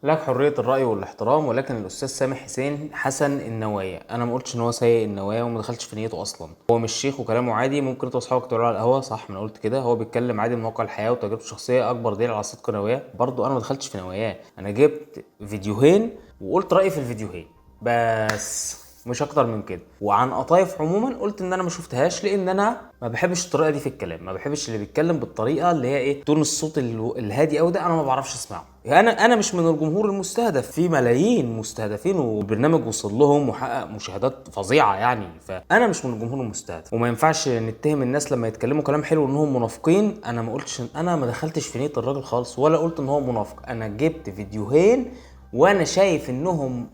لك حرية الرأي والاحترام، ولكن الأستاذ سامح حسين حسن النوايا، أنا ما قلتش إن هو سيء النوايا وما دخلتش في نيته أصلا. هو مش شيخ وكلامه عادي، ممكن أنت وأصحابك تقعدوا على القهوة، صح؟ ما أنا قلت كده. هو بيتكلم عادي من واقع الحياة وتجربته الشخصية، أكبر دليل على صدق نواياه. برضو أنا ما دخلتش في نواياه، أنا جبت فيديوهين وقلت رأيي في الفيديوهين بس، مش اكتر من كده. وعن قطايف عموما قلت ان انا ما شفتهاش، لان انا ما بحبش الطريقة دي في الكلام، ما بحبش اللي بيتكلم بالطريقة اللي هي ايه، tone الصوت الهادي قوي ده، انا ما بعرفش اسمعه. يعني انا مش من الجمهور المستهدف، في ملايين مستهدفين وبرنامج وصل لهم وحقق مشاهدات فظيعة يعني، فانا مش من الجمهور المستهدف، وما ينفعش نتهم الناس لما يتكلموا كلام حلو انهم منافقين. انا ما قلتش، انا ما دخلتش في نيه الراجل خالص ولا قلت ان هو منافق. انا جبت فيديوهين وانا شايف انهم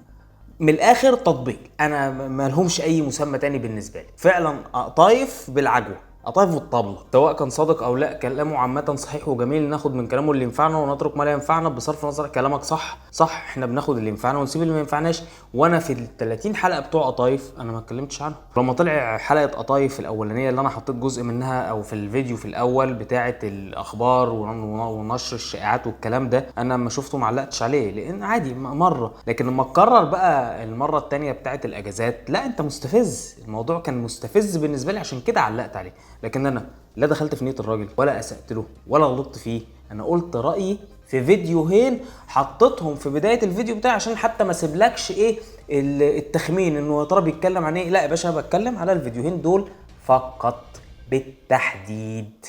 من الاخر تطبيق، انا ما لهمش اي مسمى تاني بالنسبة لي. فعلا قطايف بالعجوه، قطايف بالطبله، سواء كان صادق او لا، كلامه عامة صحيح وجميل، ناخد من كلامه اللي ينفعنا ونترك ما لا ينفعنا. بصرف النظر كلامك صح صح، احنا بناخد اللي ينفعنا ونسيب اللي ما ينفعناش. وانا في ال 30 حلقة بتوع قطايف انا ما اتكلمتش عنهم. لما طلع حلقة قطايف الاولانية اللي انا حطيت جزء منها او في الفيديو في الاول بتاعه الاخبار ونشر الشائعات والكلام ده، انا لما شفته ما علقتش عليه لان عادي مرة، لكن لما اتكرر بقى المرة الثانية بتاعه الاجازات، لا انت مستفز، الموضوع كان مستفز بالنسبة لي، عشان كده علقت عليه. لكن انا لا دخلت في نيه الراجل ولا اسأت له ولا غلطت فيه، انا قلت رايي في فيديوهين حطيتهم في بداية الفيديو بتاعي عشان حتى ما اسيبلكش ايه التخمين انه يا ترى بيتكلم عن ايه. لا يا باشا، بتكلم على الفيديوهين دول فقط بالتحديد.